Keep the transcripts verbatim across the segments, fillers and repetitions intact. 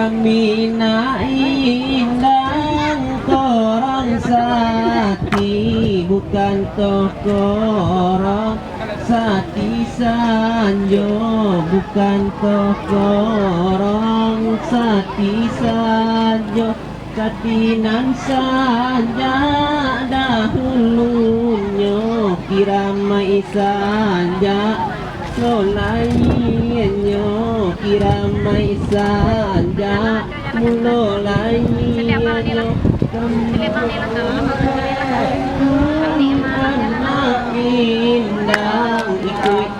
Minah indang korong sati, bukan toh korong sati sanjo, bukan toh korong sati sanjo. Sati nan sajak dahulunyo, kiramaik sajak lolaiannyo, kiramaik sajak mulolaiannyo. Anak indang ikuik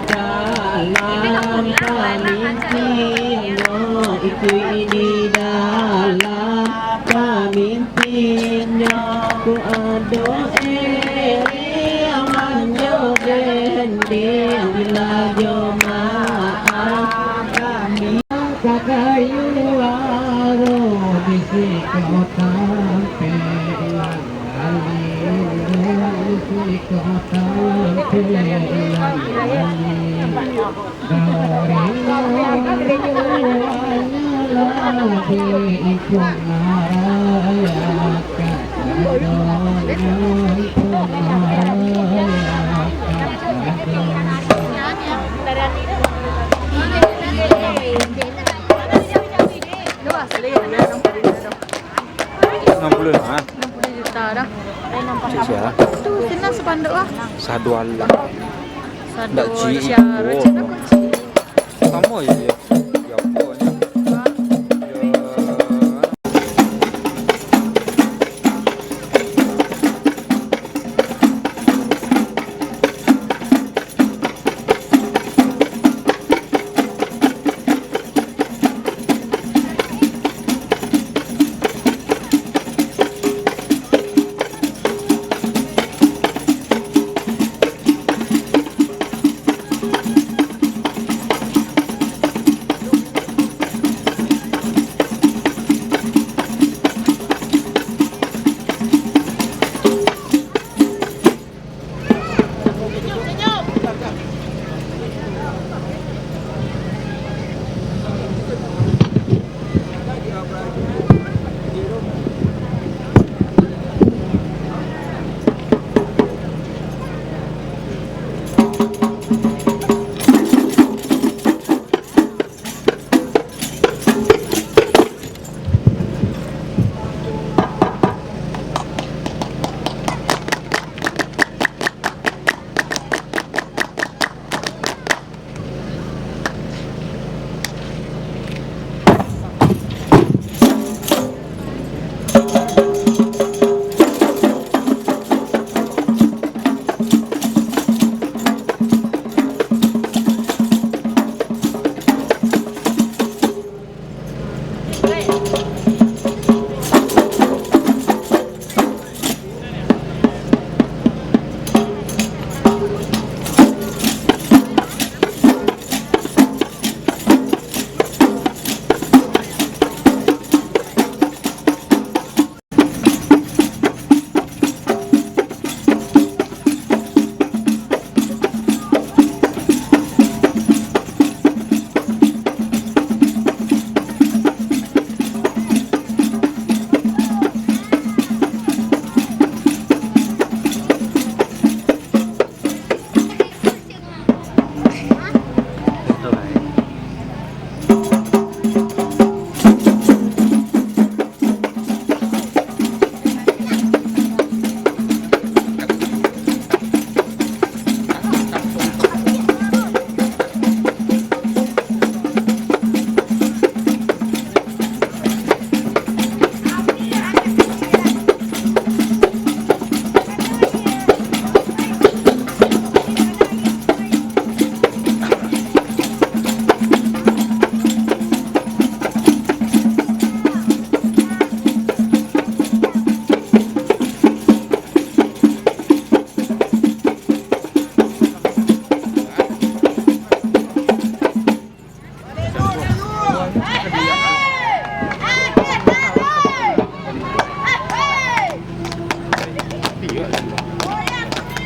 dalam pamimpinyo, ikuik di dalam pamimpinyo. Ko ado eri manjo dendeng, bila jo maaf kami kakayuaro di siko tampek nan alin, di siko tampek nan alin. Enam puluh lima. Enam puluh juta dah. Cik sia? Tu, sinan spanduk lah. Sado alah. Sado. Ndak cik siapa, iko. Cik nak kau cik. Samo je.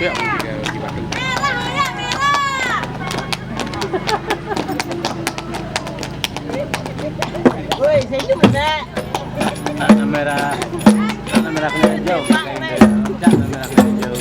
Ya, apa ni? Ya. Woi, saya tu benar. Tak nak merah, tak nak merah kena hijau. Tak nak merah kena hijau.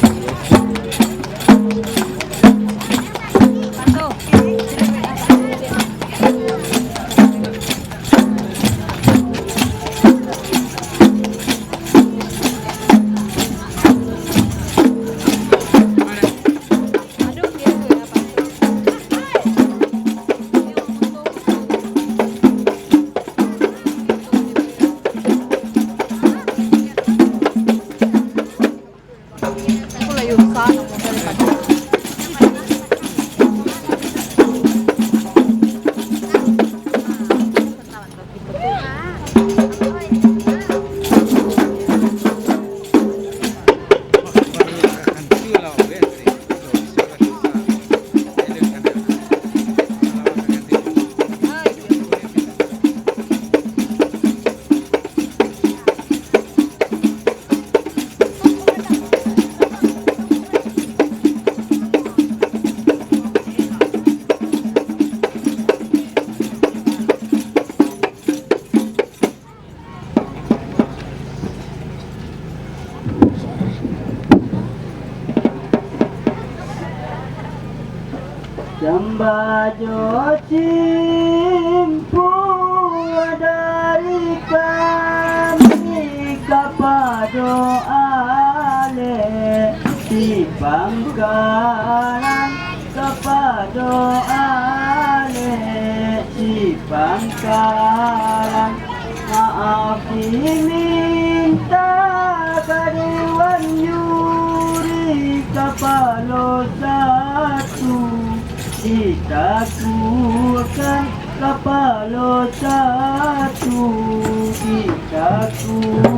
Samba jo cimpuak dari kami kapado alek di pangkalan, kapado alek di pangkalan. Maaf diminta ka Dewan Juri kapalo satu, ditakukan kapalo satu, ditakukan.